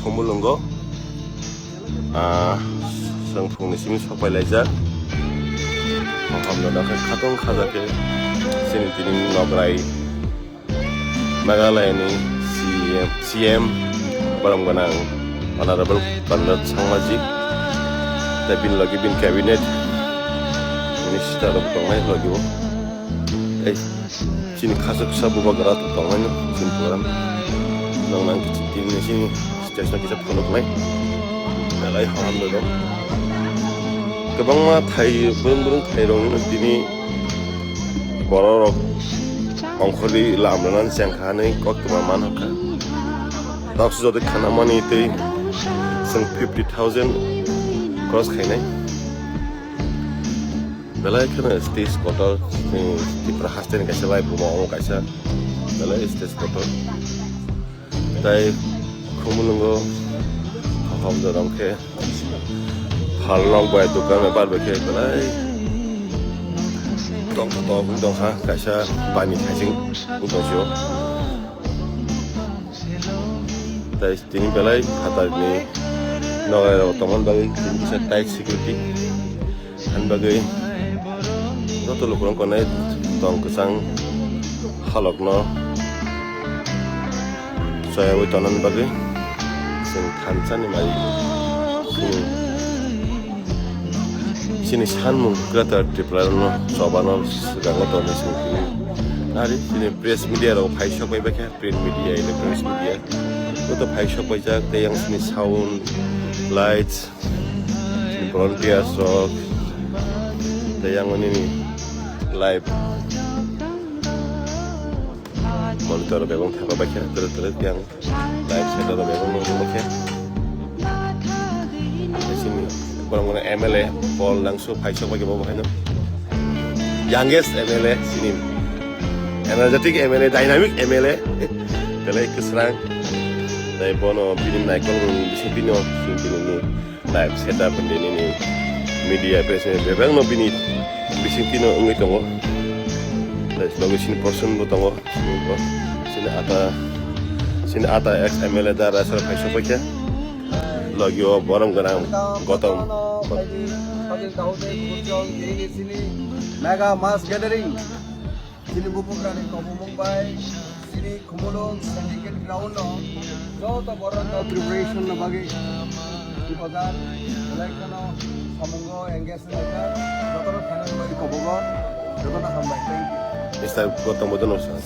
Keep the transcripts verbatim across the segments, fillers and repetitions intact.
Khumulwngo, ah, chwng phungni simi sok pai laijak. Hamno nakhe khatong khajakhe chini tini nograi Meghalaya ni C M, C M borom gwnang Honorable Conrad Sangmaji, tei bini logi bini cabinet minister rok tongnai logi o. Tei chini khasuksa bubagra tongnai chini program. Nong nang tini chini station kisa phunuknai. Belai hamno dong. Kwbangma thai, brum brum thai rok tini borok rok ongkhorwi lam rwna chengkha hinwi koktwma man hokha. Tok sujodi khana mani tei chwng fifty thousand cross khainai. Belai kheno stage kotor, chini Tripura haste ni kaisa live room o kaisa belai stage kotor. Tai Khumulwngo hom jorong khe phalnok bai dukan bai bar bai khe belai tong tong tong ha kaisa bani khaising tong sio. Tai tini belai phatar ni nogai rok tongmani bagwi tini kisa tight security. Ani bagwi joto lukurok konai tong kwchang halokno chayawi tonani bagwi chwng thansa ni mai chini, chini sanmung Greater Tripura no chobano swkango tonwi chwng tini ari chini press media rok phai sok bai bakha, print media, electronics media joto phai sok baijak tei yang chini sound, lights, volunteers rok tei yang nini live monitor rok bebak thapa baikha tere tere yang live setter rok bebak nukjakha. Sini borok mane M L A Paul Langsu phaisok bai bo haino youngest M L A sini energetic M L A, dynamic M L A belai kwsrang tei bono bini naikol bini bini live setup hwnwi nini media president bebakno bini bisingtwino wngwi tongo. Tei logi sini person bo tongo. Sini ata, sini ata ex M L A da Raisar phaisok paikha. Logi o borom gwnang Gotom. Mega mass gathering. Chini Bubagrani kobomung bai chini Khumulwng Syndicate Ground no joto borok no preparation no bagwi hefajar belai kheno samungo engage wnglaijak. Jotono phainani bagwi kobogo jotono hambai. Thank you. Mister Gautam Bodhano sir.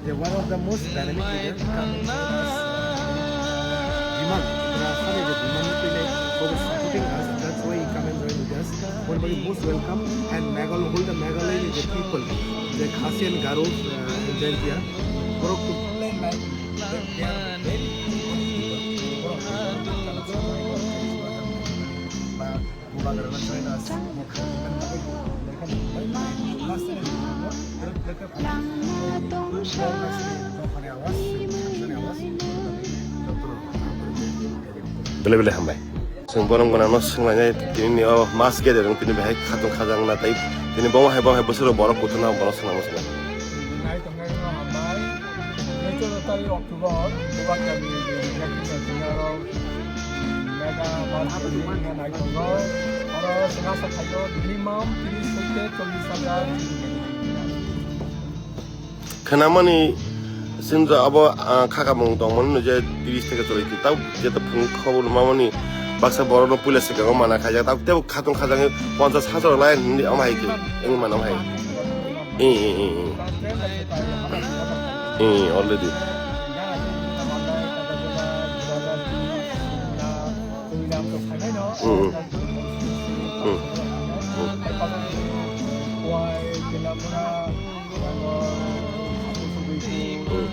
The one of the most dynamic leader coming to us, uh, Biman, the Assam is a Biman, for supporting us. That's why he come and join with us. Everybody most welcome, and Meghalaya, whole the Meghalaya is the people, the Khasi and Garo, uh, and Jaintia. Borok to like, they are very good people. Borok, Bubagrano join us. Belai belai hambai. Chwng borok gwnangno swnglainai tini o mass gathering tini bahai khatong khajak na tei tini bo hai bo hai bwswk borok kuthuna borok swnam swnam. Nai tongnai no hambai. Tei chwng tari October, Bubagrani Mega Mass Gathering wngna nai tongo. Oro chwng asa khaio minimum tris theke chollish hajar. Khnamani sindra abo, ah, khakamung tongmani no je tris theke chollish tau jeto phung khobor mamani baksa borokno puila swkango mana khaijak tau tebo khatong khajak ponchash hajar lai hinwi ama hai khe wngwi mano hai. Eh, eh, eh, eh. Eh, already. Mm, mm. Mm. Mm.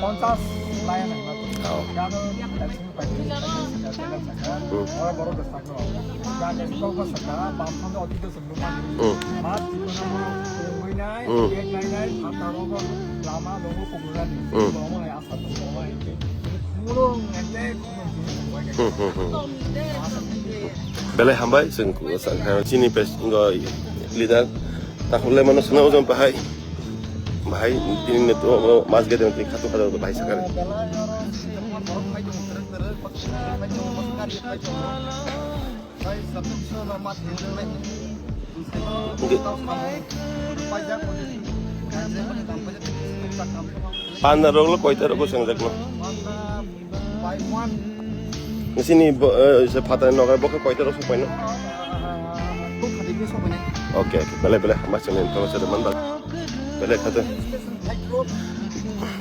পঞ্চাশ লাইন হয় না তো। হ্যাঁ। কেন? একশো পঁয়ত্রিশ, পঁয়ত্রিশ, পঁয়ত্রিশ, হুম। বড় বড় তো থাকলো। কেন? এই তো অবস্থা খারাপ, বাম ফ্রন্টে অতীতে সব লোক আছে। হুম। মাছ জীবনে বড় কমই নাই, হুম। এক নাই নাই, আর তার উপর লামা লোক কুকুরা নেই। হুম। বড় হয়, আস্তে আস্তে বড় হয়। হুম, হুম, হুম, হুম। Belai hambai, chwng chini pes-, ngo leader takhuk le mano swnam ojom bahai, bahai tini neto mas gede tini khatu khatu bahai sakare. Panda rok lo koita rok sengjakno? Sini bo, eh, se phatar nogar bo koita rok sopaino? Oke, oke. Bele, bele, mas sini information man bak. Bele khate.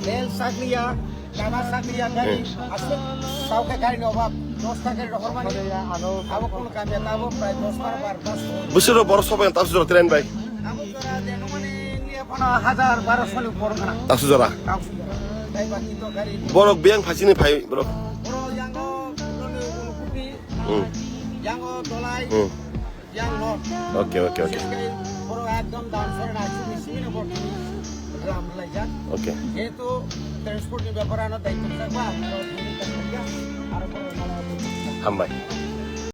Lel sakliya. Lama sakliya gari, hmm, aswk sauka gari ni obab, dosta gari rohor mani. Abo kono kamya tabo prai dos bar bar bus. Busiro boro sobai tasu jora train bai. Abo jora de no mani ni kono hajar baro soni por kana. Tasu jora. Tasu jora. Tai baki to gari. Borok biyang phasini phai borok. Boro yango loni unu kupi. Hmm. Yango dolai. Hmm. Yang no. Oke, oke, oke. Boro ekdom dan sore na chini sini no bor ram lai jak. Oke. Jehetu transport ni bepar ano daityo thakba, aro boro mala. Hambai.